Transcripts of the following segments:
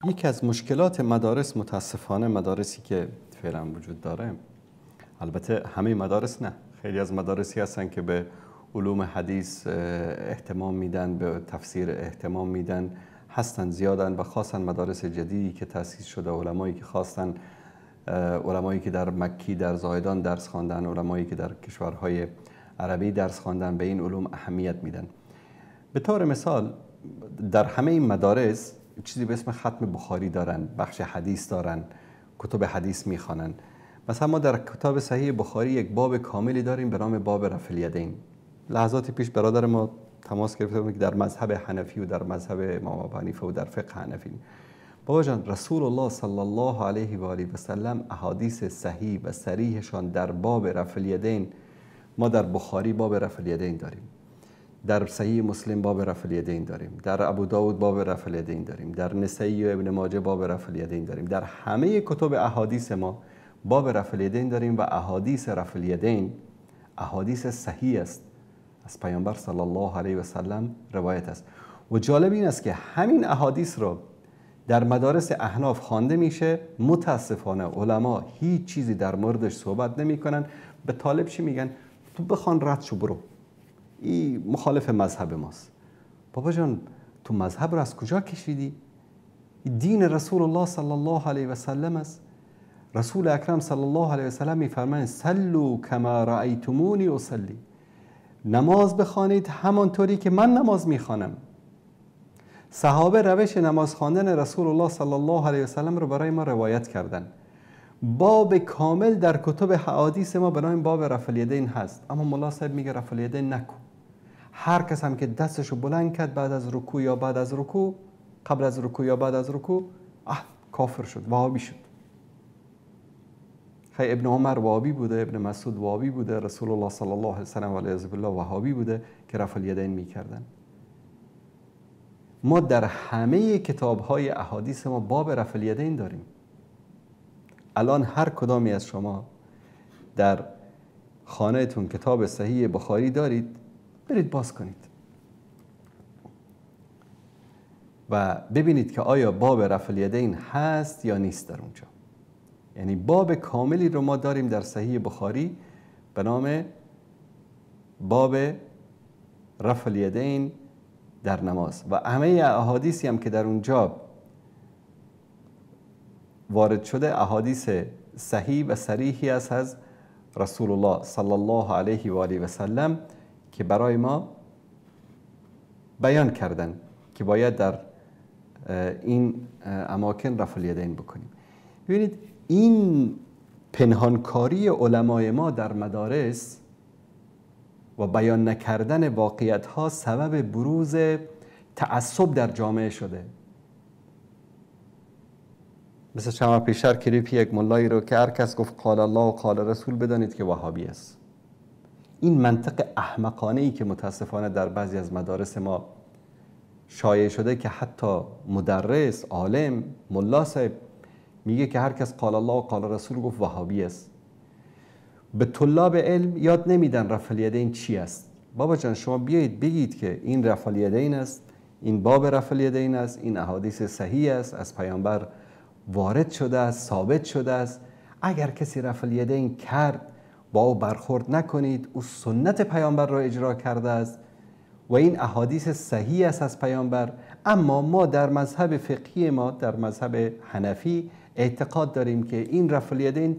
یکی از مشکلات مدارس، متاسفانه مدارسی که فعلا وجود داره، البته همه مدارس نه، خیلی از مدارسی هستن که به علوم حدیث اهتمام میدن، به تفسیر اهتمام میدن، هستن زیادن و خاصا مدارس جدیدی که تأسیس شده، علمایی که خواستن، علمایی که در مکی، در زاهدان درس خواندن، علمایی که در کشورهای عربی درس خواندن، به این علوم اهمیت میدن. به طور مثال در همه این مدارس چیزی به اسم ختم بخاری دارن، بخش حدیث دارن، کتب حدیث میخوانن. مثلا ما در کتاب صحیح بخاری یک باب کاملی داریم به نام باب رفع الیدین. لحظاتی پیش برادر ما تماس گرفته بود که در مذهب حنفی و در مذهب امام ابو حنیفه و در فقه حنفی. بابا جان، رسول الله صلی الله علیه و آله و سلم احادیث صحیح و صریحشان در باب رفع الیدین، ما در بخاری باب رفع الیدین داریم، در صحیح مسلم باب رفع الیدین داریم، در ابو داود باب رفع الیدین داریم، در نسائی و ابن ماجه باب رفع الیدین داریم، در همه کتب احادیث ما باب رفع الیدین داریم و احادیث رفع الیدین احادیث صحیح است، از پیامبر صلی الله علیه و سلم روایت است. و جالب این است که همین احادیث رو در مدارس احناف خوانده میشه، متاسفانه علما هیچ چیزی در موردش صحبت نمیکنن. به طالب چی میگن؟ تو بخوان رد شو برو، این مخالف مذهب ماست. بابا جان، تو مذهب رو از کجا کشیدی؟ دین رسول الله صلی الله علیه و سلم است. رسول اکرم صلی الله علیه و سلم میفرمایند صلوا کما رأیتمونی اصلی، نماز بخوانید همانطوری که من نماز میخوانم. صحابه روش نماز خواندن رسول الله صلی الله علیه و سلم رو برای ما روایت کردن. باب کامل در کتب احادیث ما به نام باب رفع الیدین هست، اما ملا صاحب میگه رفع الیدین نکن. هر کس هم که دستشو بلند کرد بعد از رکوع یا بعد از رکوع، قبل از رکوع یا بعد از رکوع، کافر شد، وهابی شد. خیلی ابن عمر وهابی بوده، ابن مسعود وهابی بوده، رسول الله صلی الله علیه و سلم و علیه بالله وهابی بوده که رفع الیدین میکردن. ما در همه کتاب‌های احادیث ما باب رفع الیدین داریم. الان هر کدامی از شما در خانهتون کتاب صحیح بخاری دارید، برید باز کنید و ببینید که آیا باب رفع الیدین هست یا نیست در اونجا. یعنی باب کاملی رو ما داریم در صحیح بخاری به نام باب رفع الیدین در نماز و همه احادیثی هم که در اونجا وارد شده احادیث صحیح و صریحی است از رسول الله صلی الله علیه و آله و سلم که برای ما بیان کردن که باید در این اماکن رفع الیدین بکنیم. ببینید این پنهانکاری علمای ما در مدارس و بیان نکردن واقعیت ها سبب بروز تعصب در جامعه شده. مثل چند پیشتر کلیپ یک ملایی رو که هر کس گفت قال الله و قال رسول بدانید که وهابی است. این منطق احمقانه ای که متاسفانه در بعضی از مدارس ما شایع شده که حتی مدرس، عالم، ملا صاحب میگه که هر کس قال الله و قال رسول گفت وهابی است. به طلاب علم یاد نمیدن رفع الیدین چی است. بابا جان شما بیایید بگید که این رفع الیدین است، این باب رفع الیدین است، این احادیث صحیح است، از پیامبر وارد شده است، ثابت شده است. اگر کسی رفع الیدین کرد با او برخورد نکنید، او سنت پیامبر را اجرا کرده است و این احادیث صحیح است از پیامبر. اما ما در مذهب فقهی ما، در مذهب حنفی اعتقاد داریم که این رفع الیدین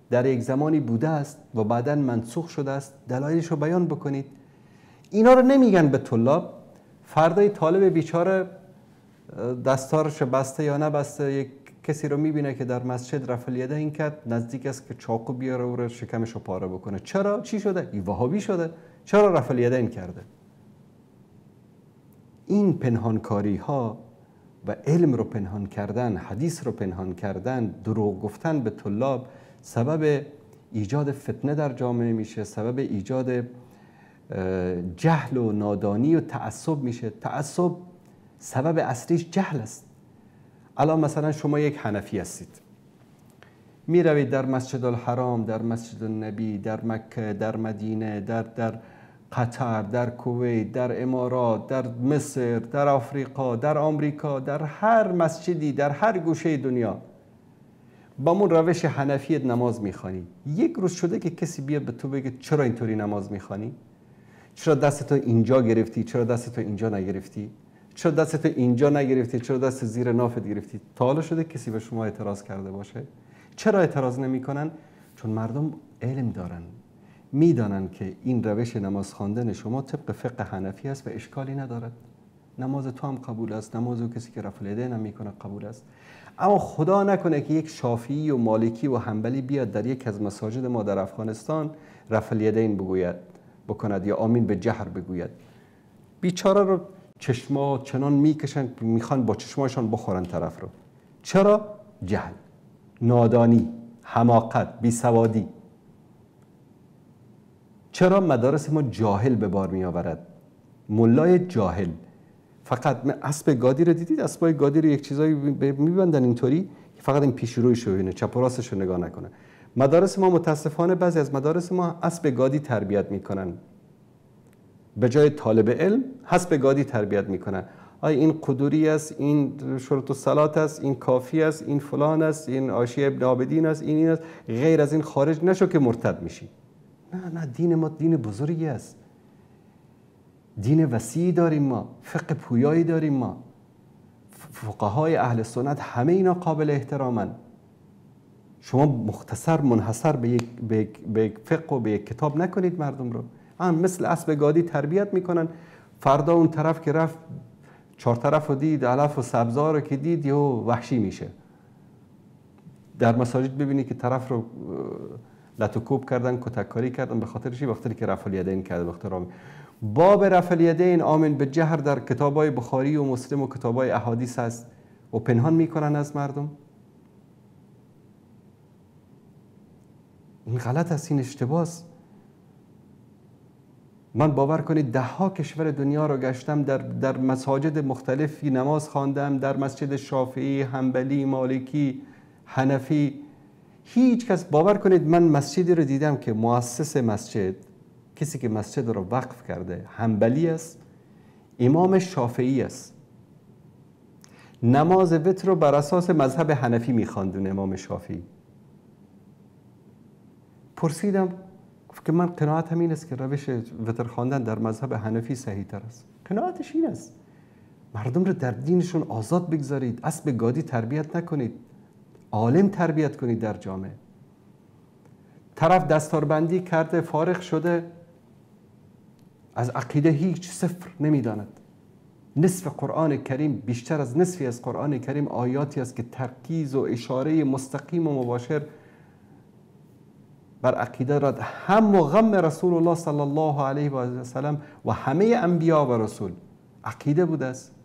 در یک زمانی بوده است و بعداً منسوخ شده است، دلایلش رو بیان بکنید. اینا رو نمیگن به طلاب. فردای طالب بیچاره دستارش بسته یا نبسته، یک کسی رو میبینه که در مسجد رفع الیدین کرد، نزدیک است که چاقو بیاره و شکمش رو پاره بکنه. چرا؟ چی شده؟ این وهابی شده. چرا رفع الیدین کرده؟ این پنهانکاری ها و علم رو پنهان کردن، حدیث رو پنهان کردن، دروغ گفتن به طلاب سبب ایجاد فتنه در جامعه میشه، سبب ایجاد جهل و نادانی و تعصب میشه. تعصب سبب اصلیش جهل است. الان مثلا شما یک حنفی هستید، میروید در مسجد الحرام، در مسجد النبی، در مکه، در مدینه، در قطر، در کویت، در امارات، در مصر، در آفریقا، در آمریکا، در هر مسجدی، در هر گوشه دنیا با اون روش حنفی نماز میخوانی. یک روز شده که کسی بیاد به تو بگه چرا اینطوری نماز میخوانی؟ چرا دست تو اینجا گرفتی؟ چرا دست تو اینجا نگرفتی؟ چرا دست تو اینجا نگرفتی؟ چرا دست زیر نافت گرفتی؟ تا حالا شده کسی به شما اعتراض کرده باشه؟ چرا اعتراض نمیکنن؟ چون مردم علم دارن، میدانن که این روش نماز خواندن شما طبق فقه حنفی است و اشکالی ندارد. نماز تو هم قبول است، نماز او کسی که رفع الیدین هم میکنه قبول است. اما خدا نکنه که یک شافعی و مالکی و حنبلی بیاد در یک از مساجد ما در افغانستان رفع الیدین بگوید بکند یا آمین به جهر بگوید. بیچاره رو چشما چنان میکشن، میخوان با چشماشان بخورن طرف رو. چرا؟ جهل، نادانی، حماقت، بیسوادی. چرا مدارس ما جاهل به بار می آورد؟ ملای جاهل. فقط اسب گادی رو دیدید؟ اسبای گادی رو یک چیزایی میبندن اینطوری که فقط این پیش رویش رو ببینه، چپ و راستش رو نگاه نکنه. مدارس ما متاسفانه بعضی از مدارس ما اسب گادی تربیت میکنن. به جای طالب علم اسب گادی تربیت میکنن. آی این قدوری است، این شرط الصلات است، این کافی است، این فلان است، این عاشی ابن عابدین است، این است، غیر از این خارج نشو که مرتد میشی. نه نه، دین ما دین بزرگی است، دین وسیعی داریم ما، فقه پویایی داریم ما، فقهای اهل سنت همه اینا قابل احترامن. شما مختصر منحصر به یک فقه و به یک کتاب نکنید مردم رو. هم مثل اسب گادی تربیت میکنن. فردا اون طرف که رفت چهار طرف رو دید، علف و سبزها رو که دید، یهو وحشی میشه. در مساجد ببینی که طرف رو لت و کوب کردن، کتککاری کردن، به خاطر چی؟ به خاطر که رفع الیدین کرده. به خاطر آمین. باب رفع الیدین آمین به جهر در کتابای بخاری و مسلم و کتابای احادیث هست و پنهان میکنن از مردم. این غلط است، این اشتباه است. من باور کنید ده ها کشور دنیا رو گشتم، در مساجد مختلفی نماز خواندم، در مسجد شافعی، حنبلی، مالکی، حنفی. هیچ کس، باور کنید من مسجدی رو دیدم که مؤسس مسجد، کسی که مسجد رو وقف کرده، حنبلی است، امام شافعی است. نماز وتر رو بر اساس مذهب حنفی میخواندون امام شافعی. پرسیدم، گفت که من قناعتم این است که روش وتر خواندن در مذهب حنفی صحیح تر است. قناعتش این است. مردم رو در دینشون آزاد بگذارید، اسب گادی تربیت نکنید، عالم تربیت کنید در جامعه. طرف دستاربندی کرده، فارغ شده، از عقیده هیچ صفر نمیداند. نصف قرآن کریم، بیشتر از نصفی از قرآن کریم آیاتی است که ترکیز و اشاره مستقیم و مباشر بر عقیده را هم و غم رسول الله صلی الله علیه و سلم و همه انبیا و رسول عقیده بوده است.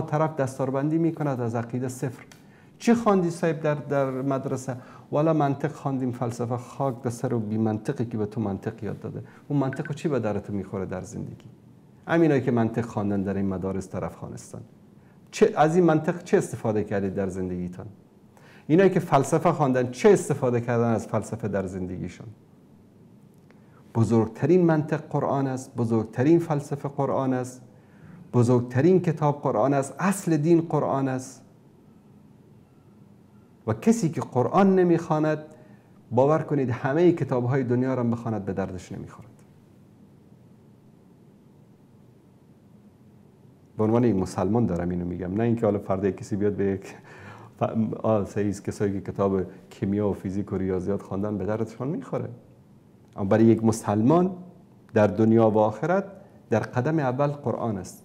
طرف دستاربندی میکند، از عقیده صفر. چی خواندی صاحب در مدرسه؟ والا منطق خواندیم، فلسفه. خاک در سر و بی منطقی که به تو منطق یاد داده. اون منطق چی به درت میخوره در زندگی؟ همینایی که منطق خواندن در این مدارس در افغانستان، چه از این منطق چه استفاده کردید در زندگیتان؟ اینایی که فلسفه خواندن چه استفاده کردن از فلسفه در زندگیشون؟ بزرگترین منطق قرآن است، بزرگترین فلسفه قرآن است، بزرگترین کتاب قرآن است، اصل دین قرآن است. و کسی که قرآن نمیخواند، باور کنید همه کتاب‌های دنیا را بخواند به دردش نمیخورد. به عنوان یک مسلمان دارم اینو میگم، نه اینکه حالا فردا کسی بیاد به یک سعیز کسایی که کتاب کیمیا و فیزیک و ریاضیات خواندن به دردشان میخوره. اما برای یک مسلمان در دنیا و آخرت در قدم اول قرآن است.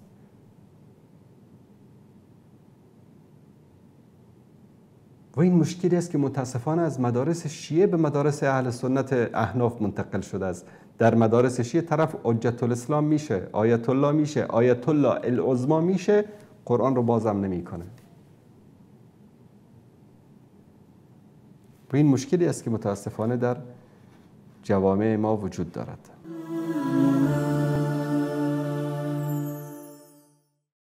و این مشکلی است که متاسفانه از مدارس شیعه به مدارس اهل سنت احناف منتقل شده است. در مدارس شیعه طرف حجت الاسلام میشه، آیت الله میشه، آیت الله العظما میشه، قرآن رو بازم نمیکنه. و این مشکلی است که متاسفانه در جوامع ما وجود دارد.